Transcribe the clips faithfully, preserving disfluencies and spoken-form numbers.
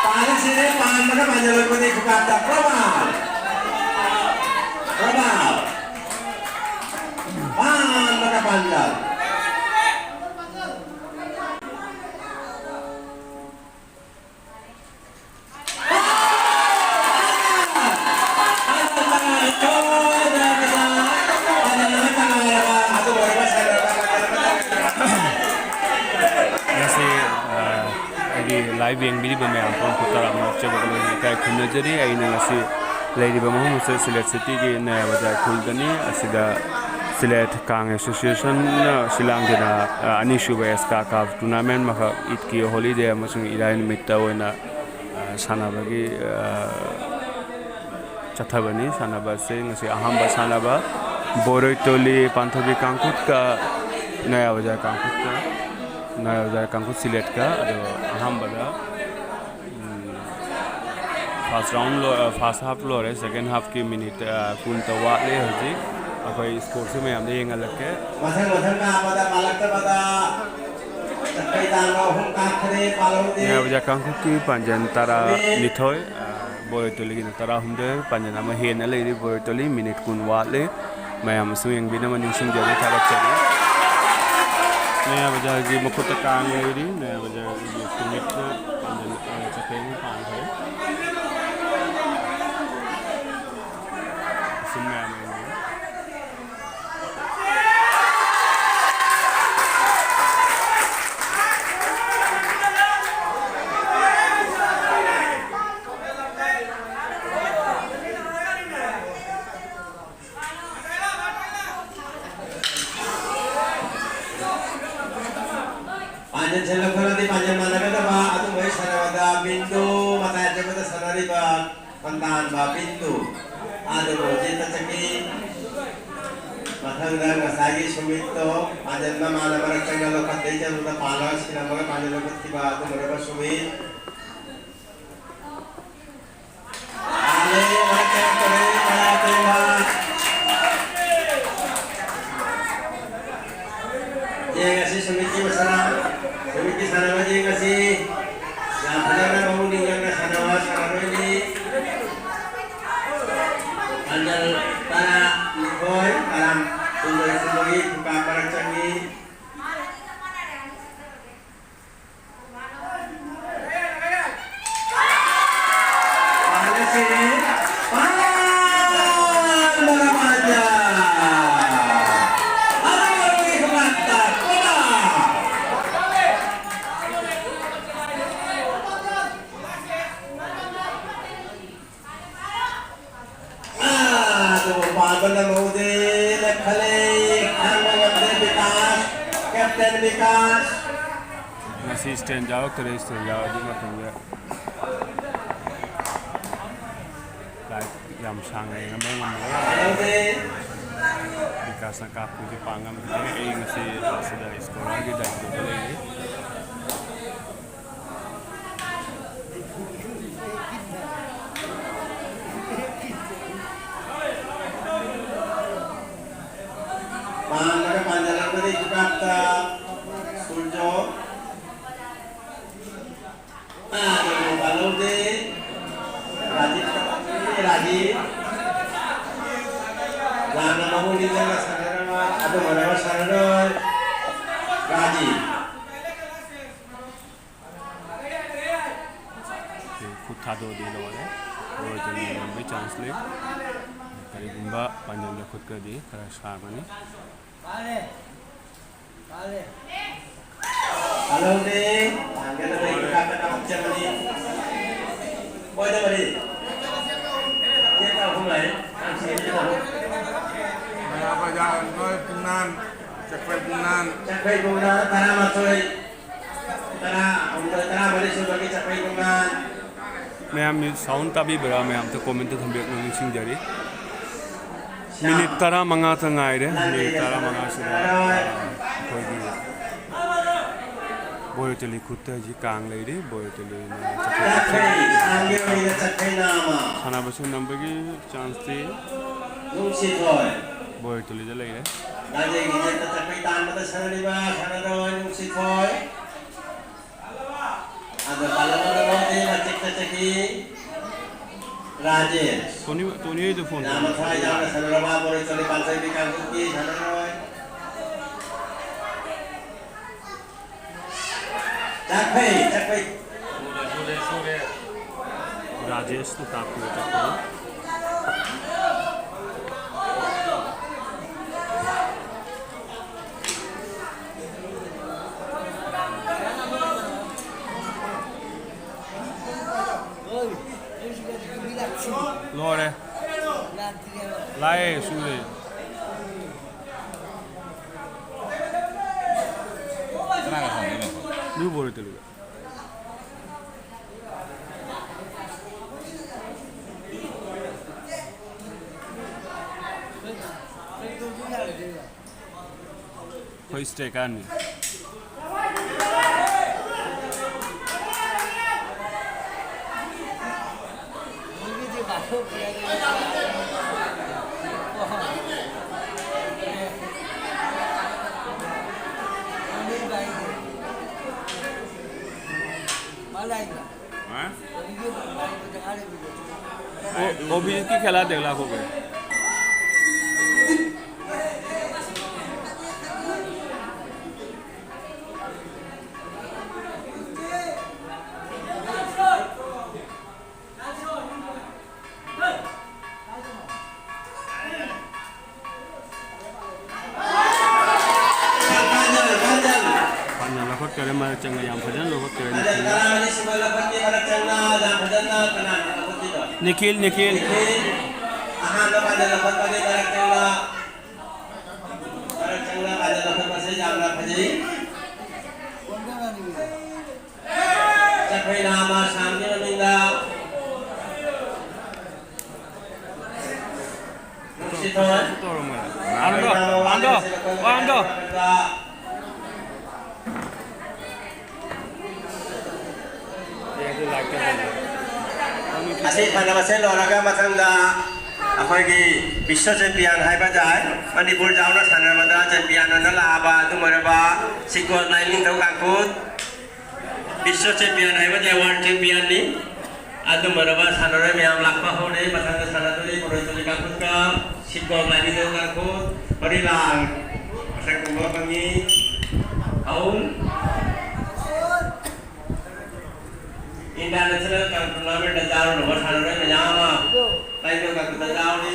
ꯄꯥꯜꯂꯁꯤꯅꯦ, ꯄꯥꯟꯕꯒ ꯄꯥꯟꯖꯜꯂꯛꯄꯅꯦ ꯈꯨꯀꯥꯞꯇ꯫ ꯄ꯭ꯔꯃꯥꯟ! ꯄ꯭ꯔꯃꯥꯟ! ꯄꯥꯟꯕꯒ ꯄꯥꯟꯖꯜ꯫ ꯉꯁꯤ, ꯑ, ꯑꯩꯒꯤ live ꯌꯦꯡꯕꯤꯔꯤꯕ ꯃꯌꯥꯝ ꯄꯨꯝꯅꯃꯛꯄꯨ ꯇꯔꯥꯝꯅ ꯑꯣꯛꯆꯕꯒ ꯂꯣꯏꯅꯅ ꯏꯀꯥꯏ ꯈꯨꯝꯅꯖꯔꯤ꯫ ꯑꯩꯅ ꯉꯁꯤ ꯂꯩꯔꯤꯕ ꯃꯐꯝ ꯑꯁꯤ ꯁꯤꯂꯦꯠ cityꯒꯤ ꯅꯌꯥ ꯕꯖꯥꯔ ꯈꯨꯜꯗꯅꯤ꯫ ꯑꯁꯤꯗ ꯁꯤꯂꯦꯠ ꯀꯥꯡ associationꯅ ꯁꯤꯜꯂꯥꯡꯗꯨꯅ, ꯑ, ꯑꯅꯤꯁꯨꯕ ꯑꯦꯁꯀꯥ ꯀꯞ tournament ꯑꯃꯈꯛ ꯏꯗꯀꯤ holiday ꯑꯃꯁꯨꯡ ꯏꯔꯥꯏ ꯅꯨꯃꯤꯠꯇ ꯑꯣꯏꯅ, ꯑ, ꯁꯥꯟꯅꯕꯒꯤ, ꯑ, ꯆꯠꯊꯕꯅꯤ꯫ ꯁꯥꯟꯅꯕ ꯑꯁꯤ ꯉꯁꯤ ꯑꯍꯥꯟꯕ ꯁꯥꯟꯅꯕ ꯕꯣꯔꯣꯏꯇꯣꯂꯤ ꯄꯥꯟꯊꯕꯤ ꯀꯥꯡꯈꯨꯠꯀ ꯅꯌꯥ ꯕꯖꯥꯔ ꯀꯥꯡꯈꯨꯠꯀ, ꯅꯌꯥ ꯕꯖꯥꯔ ꯀꯥꯡꯈꯨꯠ ꯁꯤꯂꯦꯠꯀ꯫ ꯑꯗꯣ ꯑꯍꯥꯟꯕꯗ, ꯎꯝ, first round ꯂꯣꯏ-, first half ꯂꯣꯏꯔꯦ꯫ Second halfꯀꯤ minute, ꯑ, ꯀꯨꯟꯇ ꯋꯥꯠꯂꯤ ꯍꯧꯖꯤꯛ꯫ ꯑꯩꯈꯣꯏ scoreꯁꯨ ꯃꯌꯥꯝꯗ ꯌꯦꯡꯍꯜꯂꯛꯀꯦ꯫ ꯃꯊꯪ ꯃꯊꯪ ꯀꯥꯞꯄꯗ ꯄꯥꯜꯂꯛꯇꯕꯗ ꯆꯠꯄꯩ ꯇꯥꯡꯕ ꯑꯍꯨꯝ ꯀꯥꯞꯈ꯭ꯔꯦ, ꯄꯥꯜꯍꯧꯗꯦ꯫ ꯅꯌꯥ ꯕꯖꯥꯔ ꯀꯥꯡꯈꯨꯠꯀꯤ ꯄꯥꯟꯖꯟ ꯇꯔꯥꯅꯤꯊꯣꯏ, ꯑ, ꯕꯣꯔꯣꯏꯇꯣꯂꯤꯒꯤꯅ ꯇꯔꯥꯍꯨꯝꯗꯣꯏ, ꯄꯥꯟꯖꯟ ꯑꯃ ꯍꯦꯟꯅ ꯂꯩꯔꯤ ꯕꯣꯔꯣꯏꯇꯣꯂꯤ꯫ Minute ꯀꯨꯟ ꯋꯥꯠꯂꯤ꯫ ꯃꯌꯥꯝꯁꯨ ꯌꯦꯡꯕꯤꯅꯕ ꯅꯤꯡꯁꯤꯡꯖꯔꯤ, ꯊꯥꯒꯠꯆꯔꯤ꯫ ꯅꯌꯥ ꯕꯖꯥꯔꯒꯤ ꯃꯈꯨꯠꯇ ꯀꯥꯡ ꯂꯩꯔꯤ꯫ ꯅꯌꯥ ꯕꯖꯥꯔꯒꯤ ꯁꯨꯃꯤꯠꯅ ꯄꯥꯟꯖꯟ, ꯑ, ꯆꯐꯨ ꯑꯃ ꯄꯥꯟꯈ꯭ꯔꯦ꯫ ꯑꯁꯨꯝ ꯃꯌꯥꯝ ꯌꯦꯡꯕꯤꯌꯨ꯫ ꯄꯥꯟꯖꯟ ꯁꯦꯝꯂꯛꯄꯅꯗꯤ ꯄꯥꯟꯖꯟ ꯃꯥꯟꯅꯒꯗꯕ ꯑꯗꯨꯝꯕꯒꯤ ꯁꯥꯟꯅꯕꯗ ꯕꯤꯟꯗꯨ ꯃꯇꯥꯏ ꯑꯆꯧꯕꯗ ꯁꯥꯟꯅꯔꯤꯕ ꯈꯣꯟꯗꯥꯟꯕ ꯕꯤꯟꯗꯨ ꯑꯗꯨꯕꯨ ꯍꯧꯖꯤꯛꯇ ꯆꯠꯈꯤ꯫ ꯃꯊꯪꯗ ꯉꯁꯥꯏꯒꯤ ꯁꯨꯃꯤꯠꯇꯣ ꯄꯥꯟꯖꯟ ꯃꯃꯥꯅ ꯃꯔꯛ ꯆꯪꯉ ꯂꯧꯈꯠꯇꯩ ꯆꯠꯂꯨꯗ ꯄꯥꯜꯂꯒ ꯁꯤꯔꯝꯃꯒ ꯄꯥꯟꯖꯜꯂꯛꯄ ꯊꯤꯕ ꯑꯗꯨꯒꯨꯝꯂꯕ ꯁꯨꯃꯤꯠ꯫ ꯌꯦꯡꯉꯁꯤ ꯁꯨꯃꯤꯠꯀꯤ ꯃꯁꯥꯟꯅ, ꯁꯨꯃꯤꯠꯀꯤ ꯁꯥꯟꯅꯕ ꯌꯦꯡꯉꯁꯤ꯫ ꯌꯥꯝ ꯐꯖꯅ ꯃꯑꯣꯡ ꯅꯤꯡꯅ ꯑꯗꯨꯕꯨ ꯄꯥꯟꯕ ꯉꯝꯍꯧꯗꯦ꯫ ꯂꯦꯞꯈꯠꯂꯦ꯫ ꯈꯥꯡꯕ ꯉꯝꯗꯦ ꯕꯤꯀꯥꯁ꯫ ꯀꯦꯞꯇꯦꯟ ꯕꯤꯀꯥꯁ꯫ ꯉꯁꯤ ꯁ꯭ꯇꯦꯟ ꯌꯥꯎꯔꯛꯇꯔꯦ, ꯁ꯭ꯇꯦꯟ ꯌꯥꯎꯔꯗꯤ ꯃꯇꯝꯗ ꯂꯥꯏꯐ ꯌꯥꯝ ꯁꯥꯡꯅ ꯌꯦꯡꯉꯝꯕ ꯉꯝꯃꯔꯣꯏ꯫ ꯕꯤꯀꯥꯁꯅ ꯀꯥꯞꯄꯁꯦ ꯄꯥꯡ ꯉꯝꯈꯤꯗꯦ꯫ ꯑꯩ ꯉꯁꯤ ꯁꯤꯗ ꯁ꯭ꯀꯣꯂꯔꯒꯤ ꯗꯥꯏꯇꯗ ꯂꯩꯔꯤ꯫ ꯄꯥꯟꯂꯒ ꯄꯥꯟꯖꯔꯛꯄꯗꯤ ꯈꯨꯀꯥꯞꯇ ꯁꯨꯔꯖꯣ꯫ ꯑꯥ, ꯄꯥꯜꯍꯧꯗꯦ꯫ ꯔꯥꯖꯤꯕ, ꯔꯥꯖꯤꯕ꯫ ꯂꯥꯟꯅ ꯃꯃꯨꯡ ꯅꯤꯡꯖꯪꯅ ꯁꯥꯟꯅꯔꯕ, ꯑꯗꯨ ꯍꯣꯠꯅꯕ ꯁꯥꯟꯅꯔꯣꯏ꯫ ꯔꯥꯖꯤꯕ꯫ ꯈꯨꯠ ꯊꯥꯗꯣꯛꯑꯗꯤ ꯂꯣꯏꯔꯦ꯫ ꯂꯣꯏꯗꯅ ꯉꯝꯕꯩ ꯆꯥꯟꯁ ꯂꯩ꯫ ꯀꯔꯤꯒꯨꯝꯕ ꯄꯥꯟꯖꯟꯗ ꯈꯨꯠꯀꯗꯤ ꯈꯔ ꯁꯥꯡꯉꯅꯤ꯫ ꯍꯜꯂꯣꯅꯦ, ꯊꯥꯡꯒꯗꯕ ꯍꯤꯗꯥꯛꯇ ꯀꯥꯞꯆꯕꯅꯤ꯫ ꯑꯣꯏꯗꯕꯅꯤ꯫ ꯌꯦꯠꯇ ꯑꯍꯨꯝ ꯂꯩ꯫ ꯃꯌꯥꯝ ꯕꯖꯥꯔ ꯅꯣꯏ ꯄꯨꯡꯅꯥꯟ, ꯆꯠꯄꯩ ꯄꯨꯡꯅꯥꯟ꯫ ꯆꯠꯄꯩ ꯄꯨꯡꯅꯥꯟ ꯇꯔꯥꯃꯥꯊꯣꯏ꯫ ꯇꯔꯥꯍꯨꯝꯗꯣꯏ, ꯇꯔꯥꯃꯔꯤ ꯁꯨꯕꯒꯤ ꯆꯠꯄꯩ ꯄꯨꯡꯅꯥꯟ꯫ ꯃꯌꯥꯝ ꯁꯥꯎꯟ ꯇꯥꯕꯤꯕ꯭ꯔꯥ? ꯃꯌꯥꯝꯇ ꯀꯣꯃꯦꯟꯇ ꯊꯝꯕꯤꯔꯛꯅꯕ ꯅꯤꯡꯁꯤꯡꯖꯔꯤ꯫ ꯃꯤꯅꯤꯠ ꯇꯔꯥꯃꯉꯥꯇ ꯉꯥꯏꯔꯦ꯫ ꯃꯤꯅꯤꯠ ꯇꯔꯥꯃꯉꯥꯁꯤꯗ ꯑꯩꯈꯣꯏꯒꯤ ꯕꯣꯔꯦꯇꯦꯂꯤ ꯈꯨꯠꯇ ꯍꯧꯖꯤꯛ ꯀꯥꯡ ꯂꯩꯔꯤ꯫ ꯕꯣꯔꯦꯇꯦꯂꯤꯅ ꯆꯠꯊꯣꯛ ꯆꯠꯁꯤꯟ ꯁꯥꯟꯅꯕꯁꯨ ꯅꯝꯕꯒꯤ ꯆꯥꯟꯁꯇꯤ ꯕꯣꯔꯦꯇꯦꯂꯤꯗ ꯂꯩꯔꯦ꯫ ꯂꯥꯟꯖꯦꯟꯒꯤ ꯌꯦꯠꯇ ꯆꯠꯄꯩ ꯇꯥꯟꯕꯗ ꯁꯥꯟꯅꯔꯤꯕ ꯁꯥꯟꯅꯔꯣꯏ ꯅꯨꯡꯁꯤꯊꯣꯏ꯫ ꯑꯗꯣ ꯄꯥꯜꯂꯝꯕꯗ ꯂꯧꯗꯦ, ꯃꯆꯤꯛꯇ ꯆꯠꯈꯤ꯫ ꯔꯥꯖꯦꯁ꯫ ꯇꯣꯅꯤ, ꯇꯣꯅꯤ ꯍꯣꯏꯗ ꯐꯣꯟ ꯌꯥꯝꯅ ꯇꯧꯔꯝꯃꯦ꯫ ꯊꯋꯥꯏ ꯌꯥꯎꯅ ꯁꯥꯟꯅꯔꯕ ꯕꯣꯔꯦꯇꯦꯂꯤ ꯄꯥꯟꯊꯣꯏꯕꯤ ꯀꯥꯡꯄꯣꯛꯄꯤ ꯁꯥꯟꯅꯔꯣꯏ꯫ ꯆꯥꯛꯐꯩ, ꯆꯥꯛꯐꯩ꯫ ꯁꯨꯔꯦ, ꯁꯨꯔꯦ, ꯁꯨꯔꯦ꯫ ꯄꯨꯔꯥ ꯗ꯭ꯔꯦꯁꯇꯨ ꯀꯥꯞꯄꯤꯕ ꯆꯠꯄꯅꯤ꯫ ꯂꯣꯏꯔꯦ꯫ ꯂꯥꯛꯑꯦ, ꯁꯨꯔꯦ꯫ ꯀꯅꯥꯒ ꯁꯥꯟꯅꯗꯣꯏꯅꯣ? ꯅ꯭ꯌꯨ ꯕꯣꯔꯣꯇꯦꯂꯨꯒ꯫ ꯑꯩꯈꯣꯏ ꯏꯁꯇ꯭ꯔꯥꯏꯀꯔꯅꯤ꯫ ꯍꯥ? ओ, अभिजीत की खेला देख ला हो गए। ꯐꯅ ꯂꯧꯈꯠꯈꯔꯦ, ꯃꯔꯛ ꯆꯪꯉ ꯌꯥꯝ ꯐꯖꯅ ꯂꯧꯈꯠꯈꯔꯦ ꯅꯤꯈꯤꯜꯅ꯫ ꯅꯤꯈꯤꯜ, ꯅꯤꯈꯤꯜ꯫ ꯑꯍꯥꯟꯕ ꯐꯅ ꯂꯧꯈꯠꯄꯒꯤ ꯃꯔꯛ ꯆꯪꯉ, ꯃꯔꯛ ꯆꯪꯉ ꯐꯅ ꯂꯧꯈꯠꯄꯁꯦ ꯌꯥꯝꯅ ꯐꯖꯩ꯫ ꯆꯠꯈ꯭ꯔꯦ ꯅꯍꯥ ꯃꯥ ꯁꯥꯝꯒꯤ ꯃꯃꯤꯡꯗ꯫ ꯅꯨꯡꯁꯤꯊꯣꯟ꯫ ꯇꯧꯔꯝꯃꯣꯏ꯫ ꯑꯥꯟꯗꯣ, ꯑꯥꯟꯗꯣ, ꯑꯥꯟꯗꯣ꯫ ꯑꯁꯤ ꯁꯥꯟꯅꯕꯁꯦ ꯂꯣꯏꯔꯒ ꯃꯊꯪꯗ ꯑꯩꯈꯣꯏꯒꯤ ꯕꯤꯁ꯭ꯋ ꯆꯦꯝꯄꯤꯌꯟ ꯍꯥꯏꯕ ꯇꯥꯏ, ꯃꯅꯤꯄꯨꯔ ꯌꯥꯎꯅ ꯁꯥꯟꯅꯕꯗ ꯆꯦꯝꯄꯤꯌꯟ ꯑꯣꯏꯅ ꯂꯥꯛꯑꯕ ꯑꯗꯨꯝ ꯑꯣꯏꯔꯕ ꯁꯤꯀꯣꯜ ꯂꯥꯏꯅꯤꯡꯊꯧ ꯀꯥꯡꯈꯨꯠ꯫ ꯕꯤꯁ꯭ꯋ ꯆꯦꯝꯄꯤꯌꯟ ꯍꯥꯏꯕꯗꯤ ꯑꯦꯋꯥꯔꯗ ꯆꯦꯝꯄꯤꯌꯟꯅꯤ꯫ ꯑꯗꯨꯝ ꯑꯣꯏꯔꯕ ꯁꯥꯟꯅꯔꯣꯏ ꯃꯌꯥꯝ ꯂꯥꯛꯄ ꯍꯧꯔꯦ꯫ ꯃꯊꯪꯗ ꯁꯥꯟꯅꯗꯣꯏ ꯄꯨꯔꯣꯏ ꯇꯨꯂꯤ ꯀꯥꯡꯈꯨꯠꯀ ꯁꯤꯠꯀꯣꯝ ꯂꯥꯏꯅꯤꯡꯊꯧ ꯀꯥꯡꯈꯨꯠ꯫ ꯃꯔꯤ ꯂꯥꯡ ꯃꯁꯛ ꯈꯪꯕ ꯐꯪꯉꯤ꯫ ꯑꯍꯨꯝ꯫ International tournament ꯗ ꯌꯥꯎꯔꯨꯔꯕ ꯁꯥꯟꯅꯔꯣꯏ ꯃꯌꯥꯝ ꯑꯃ ꯂꯩꯕ ꯀꯛꯇ ꯌꯥꯎꯔꯤ꯫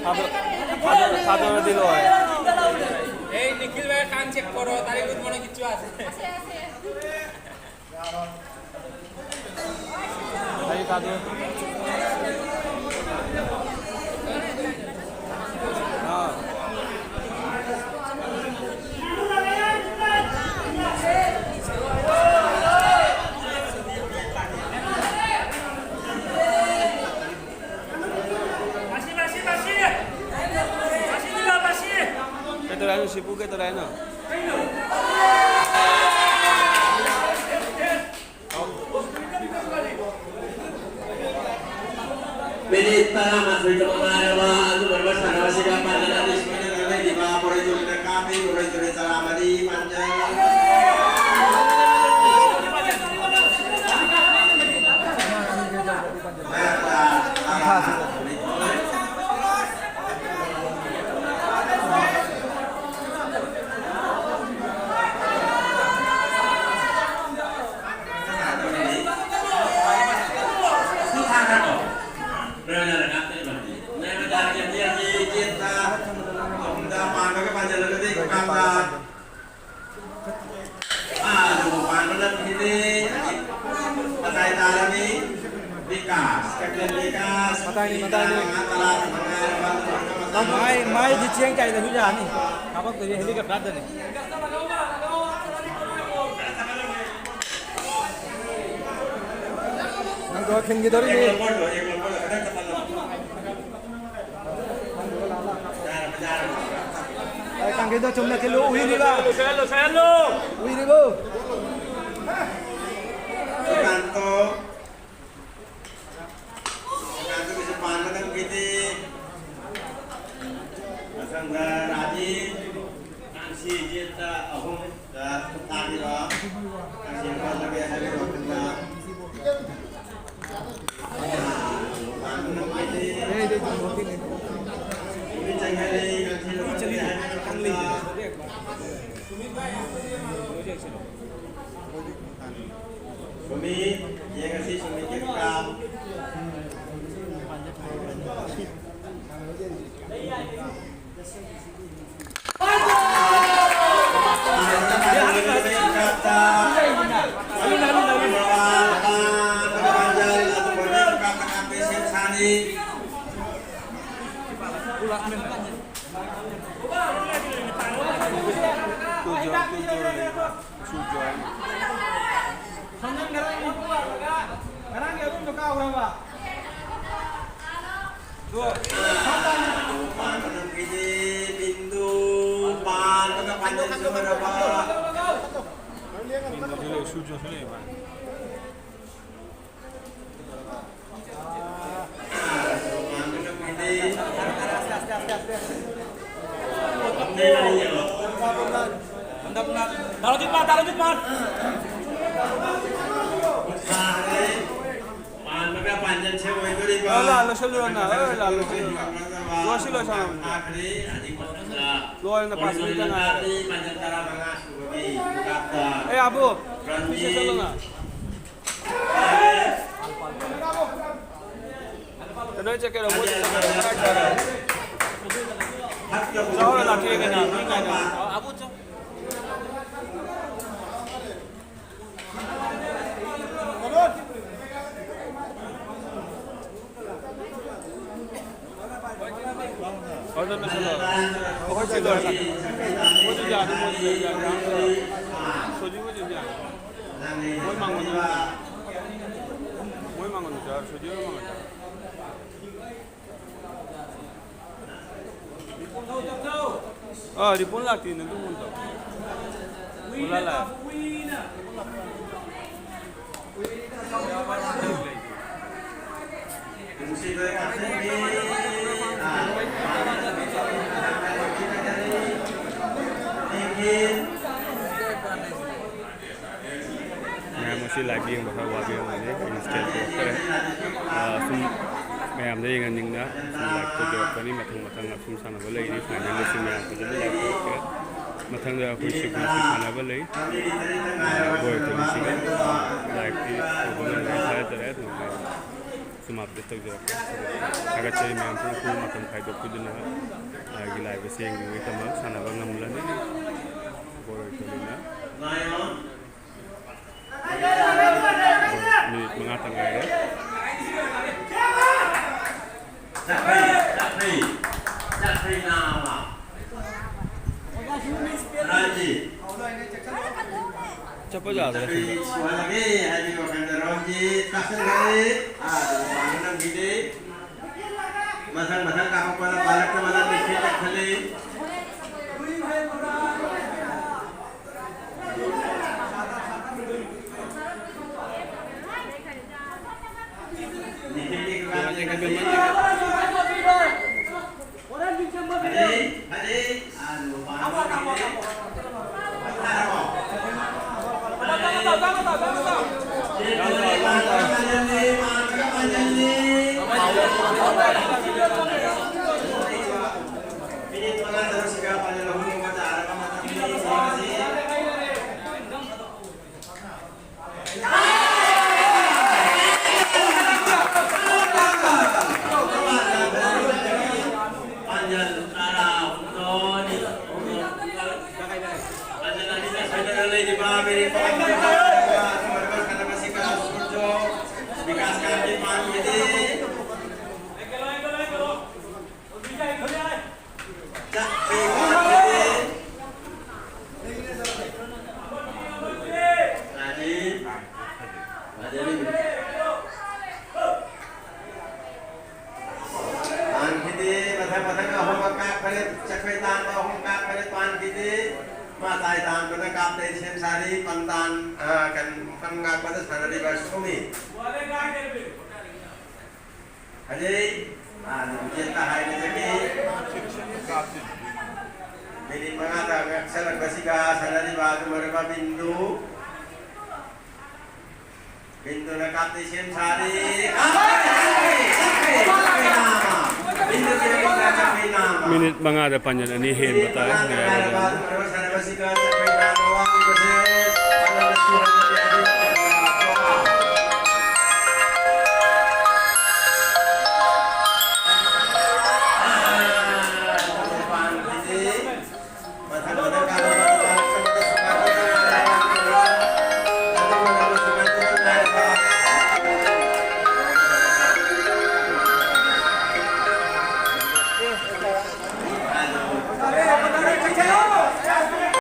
ꯊꯥꯗꯣꯛ-, ꯊꯥꯗꯣꯛ-, ꯊꯥꯗꯣꯛꯑꯗꯤ ꯂꯣꯏꯔꯦ꯫ এই নিখিল ভাইয়ের কান চেক করো, তার ইঁদুর মনে কিচ্ছু আছে। ভাই, কাঁদো। হ্যাঁ। Ketoraino, Sipu, Ketoraino. Minute ꯇꯔꯥꯃꯥꯊꯣꯏ ꯇ ꯉꯥꯏꯔꯕ ꯑꯗꯨꯒꯨꯝꯂꯕ ꯁꯥꯟꯅꯕꯁꯤꯗ ꯄꯥꯟꯖꯤꯜ ꯑꯅꯤ ꯁꯨꯅ ꯂꯩꯔꯤꯕ ꯄꯣꯔꯩꯇꯣꯟꯅ ꯀꯥꯞꯄꯤ, ꯄꯣꯔꯩꯇꯣꯟꯅ ꯇꯔꯥꯃꯔꯤ ꯄꯥꯟꯖꯤꯜ꯫ ꯃꯇꯥꯏꯅꯤ, ꯃꯇꯥꯏꯅꯤ꯫ ꯃꯥꯏ, ꯃꯥꯏꯗꯤ ꯆꯦꯡ ꯆꯥꯏꯗꯁꯨ ꯌꯥꯅꯤ꯫ ꯀꯥꯄꯛꯇꯣꯏꯁꯦ ꯍꯦꯂꯤꯀꯣꯞꯇꯔꯗꯅꯤ꯫ ꯅꯪꯗꯣ ꯊꯤꯟꯈꯤꯗꯧꯔꯤꯅꯤ꯫ ꯑꯦ, ꯀꯥꯡꯈꯤꯗꯣ ꯆꯨꯝꯅ ꯊꯤꯜꯂꯨ, ꯎꯏꯔꯤꯕ? ꯎꯏꯔꯤꯕꯣ? ꯁꯨꯀꯥꯟꯇꯣ꯫ ꯁꯨꯀꯥꯟꯇꯒꯤꯁꯨ ꯄꯥꯟꯕ ꯅꯪꯒꯤꯗꯤ꯫ ꯃꯊꯪꯗ ꯔꯥꯖꯤ꯫ ꯀꯥꯡꯁꯤ ꯌꯦꯠꯇ ꯑꯍꯨꯝ꯫ ꯁꯨꯃꯤ, ꯌꯦꯡꯉꯁꯤ ꯁꯨꯃꯤꯒꯤ ꯀꯥꯞ꯫ ꯉꯔꯥꯡꯒꯤ ꯑꯗꯨꯝꯗꯣ ꯀꯥꯎꯈ꯭ꯔꯕ? ꯕꯤꯟꯗꯨ ꯄꯥꯟꯕꯗ ꯐꯥꯏꯅꯦꯜ ꯁꯨꯒꯗꯕ꯫ ꯂꯥꯜꯂꯣ, ꯂꯣꯏꯁꯤꯜꯂꯨꯔꯣ ꯅꯪ꯫ ꯑꯦ, ꯂꯥꯜꯂꯣ, ꯂꯣꯏꯁꯤꯜꯂꯨꯔꯣ꯫ ꯂꯣꯏꯔꯦ, ꯄꯥꯁ ꯃꯤꯅꯤꯠ ꯇꯔꯥ ꯉꯥꯏꯔꯦ꯫ ꯑꯦ, ꯑꯕꯨ, ꯃꯤꯁꯦ ꯆꯠꯂꯣ ꯅꯪ꯫ ꯀꯩꯅꯣ ꯆꯠꯀꯦꯔꯣ? ꯃꯣꯏꯗ ꯆꯠꯀꯦꯔꯣ? ꯀꯥꯏ ꯆꯠꯀꯦꯔꯣ? ꯆꯥꯎꯔ ꯂꯥꯛꯀꯦ ꯀꯩꯅꯣ? ꯃꯤ ꯉꯥꯏꯅ꯫ ꯑꯕꯨ ꯆꯪ꯫ ꯃꯣꯏꯁꯨ ꯌꯥꯅꯤ, ꯃꯣꯏꯁꯨ ꯌꯥꯅꯤ꯫ ꯁꯣꯖꯤ ꯃꯣꯏꯁꯨ ꯌꯥꯅꯤ꯫ ꯃꯣꯏ ꯃꯉꯣꯟꯗ, ꯃꯣꯏ ꯃꯉꯣꯟꯗ ꯆꯠꯂꯣ, ꯁꯣꯖꯤ ꯃꯣꯏ ꯃꯉꯣꯟꯗ ꯆꯠꯂꯣ꯫ ꯑꯥ, ꯔꯤꯄꯣꯟ ꯂꯥꯛꯇꯦ, ꯅꯪ ꯐꯣꯟ ꯇꯧ꯫ ꯃꯨꯂꯥ ꯂꯥꯛꯑꯦ꯫ ꯃꯌꯥꯝ ꯉꯁꯤ live ꯌꯦꯡꯕ ꯈꯔ ꯋꯥꯕꯤꯔꯝꯒꯅꯤ, ꯑꯩꯅ schedule ꯇꯧꯔꯛꯇꯔꯦ꯫ ꯑꯥ, ꯁꯨꯝ ꯃꯌꯥꯝꯗ ꯌꯦꯡꯍꯟꯅꯤꯡꯅ ꯁꯨꯝ live ꯇꯧꯖꯔꯛꯄꯅꯤ꯫ ꯃꯊꯪ ꯃꯊꯪ ꯑꯁꯨꯝ ꯁꯥꯟꯅꯕ ꯂꯩꯔꯤ, finalꯗꯁꯨ ꯃꯌꯥꯝ ꯐꯖꯅ live ꯇꯧꯔꯛꯀꯦ꯫ ꯃꯊꯪꯗ ꯑꯩꯈꯣꯏ ꯁꯤꯒꯨꯝꯕꯁꯨ ꯁꯥꯟꯅꯕ ꯂꯩ꯫ ꯑꯥ, ꯕꯣꯏ ꯇꯧꯔꯤꯁꯤꯒ liveꯇꯤ ꯇꯧꯕ ꯉꯝꯗ꯭ꯔꯦ, ꯊꯥꯖꯗꯔꯦ꯫ ꯑꯗꯨꯅ ꯁꯨꯝ update ꯇꯧꯖꯔꯛꯀꯦ꯫ ꯊꯥꯒꯠꯆꯔꯤ ꯃꯌꯥꯝ, ꯄꯨꯡ ꯄꯨꯡ ꯃꯇꯝ ꯈꯥꯏꯗꯣꯛꯄꯤꯗꯨꯅ ꯑꯩꯒꯤ live ꯑꯁꯤ ꯌꯦꯡꯕꯤꯕꯒꯤꯗꯃꯛ꯫ ꯁꯥꯟꯅꯕ ꯉꯝꯂꯅꯤ꯫ ꯕꯣꯔꯣꯏ ꯇꯣꯂꯤꯅ꯫ ꯃꯤꯅꯤꯠ ꯃꯉꯥꯇ ꯉꯥꯏꯔꯦ꯫ ꯆꯠꯈ꯭ꯔꯦ, ꯆꯠꯈ꯭ꯔꯦ, ꯆꯠꯈ꯭ꯔꯦ ꯅꯥꯕ꯫ ꯔꯥꯖꯤ꯫ ꯆꯠꯄ ꯌꯥꯗ꯭ꯔꯦ ꯁꯤꯗ꯫ ꯁꯨꯍꯜꯂꯒꯦ ꯍꯥꯏꯕꯒꯤ ꯋꯥꯈꯜꯗ ꯔꯣꯟꯖꯤꯠ ꯀꯥꯁꯟꯈ꯭ꯔꯦ꯫ ꯑꯥ, ꯄꯥꯟꯕ ꯉꯝꯈꯤꯗꯦ꯫ ꯃꯊꯪ ꯃꯊꯪ ꯀꯥꯞꯄꯛꯄꯗ ꯄꯥꯜꯂꯛꯇꯕꯅ ꯅꯤꯡꯊꯤ ꯇꯛꯈꯠꯂꯤ꯫ ꯇꯥꯟꯈꯤꯗꯦ꯫ ꯃꯊꯪ ꯃꯊꯪ ꯑꯍꯨꯝꯃꯛ ꯀꯥꯞꯈꯔꯦ꯫ ꯆꯠꯈ꯭ꯔꯦ꯫ ꯇꯥꯟꯕ ꯑꯍꯨꯝ ꯀꯥꯞꯈꯔꯦ꯫ ꯄꯥꯟꯈꯤꯗꯦ꯫ ꯃꯇꯥꯏ ꯇꯥꯟꯕꯗ ꯀꯥꯞꯇꯦ꯫ ꯁꯦꯝ ꯁꯥꯔꯤ꯫ ꯄꯟ ꯇꯥꯟ-, ꯑ, ꯀꯟ-, ꯄꯟ ꯉꯥꯛꯄꯗ ꯁꯥꯟꯅꯔꯤꯕ ꯁꯣꯃꯤ꯫ ꯍꯧꯖꯤꯛ, ꯑ, ꯂꯝꯖꯦꯜꯗ ꯍꯥꯏꯕꯗꯒꯤ ꯃꯤꯅꯤꯠ ꯃꯉꯥꯗ ꯉꯥꯛꯁꯜꯂꯛꯄꯁꯤꯒ ꯁꯥꯟꯅꯔꯤꯕ ꯑꯗꯨꯃꯔꯕ ꯕꯤꯟꯗꯨ꯫ ꯕꯤꯟꯗꯨꯅ ꯀꯥꯞꯇꯦ꯫ ꯁꯦꯝ ꯁꯥꯔꯤ꯫ ꯀꯥꯞꯇꯦ! ꯆꯠꯈ꯭ꯔꯦ! ꯆꯠꯈ꯭ꯔꯦ! ꯆꯠꯈ꯭ꯔꯦ! ꯅꯥꯃ! ꯕꯤꯟꯗꯨꯒꯤ ꯃꯃꯤꯡꯗ ꯆꯠꯈ꯭ꯔꯦ꯫ ꯅꯥꯃ! ꯃꯤꯅꯤꯠ ꯃꯉꯥꯗ ꯄꯥꯟꯖꯜ ꯑꯅꯤ ꯍꯦꯟꯕ ꯃꯤꯅꯤꯠ ꯇꯥꯔꯦ ꯃꯉꯥꯗ ꯉꯥꯏꯔꯕ ꯉꯥꯏꯔꯕ꯫ ꯑꯗꯨꯃꯔꯕ ꯁꯥꯟꯅꯕꯁꯤꯒ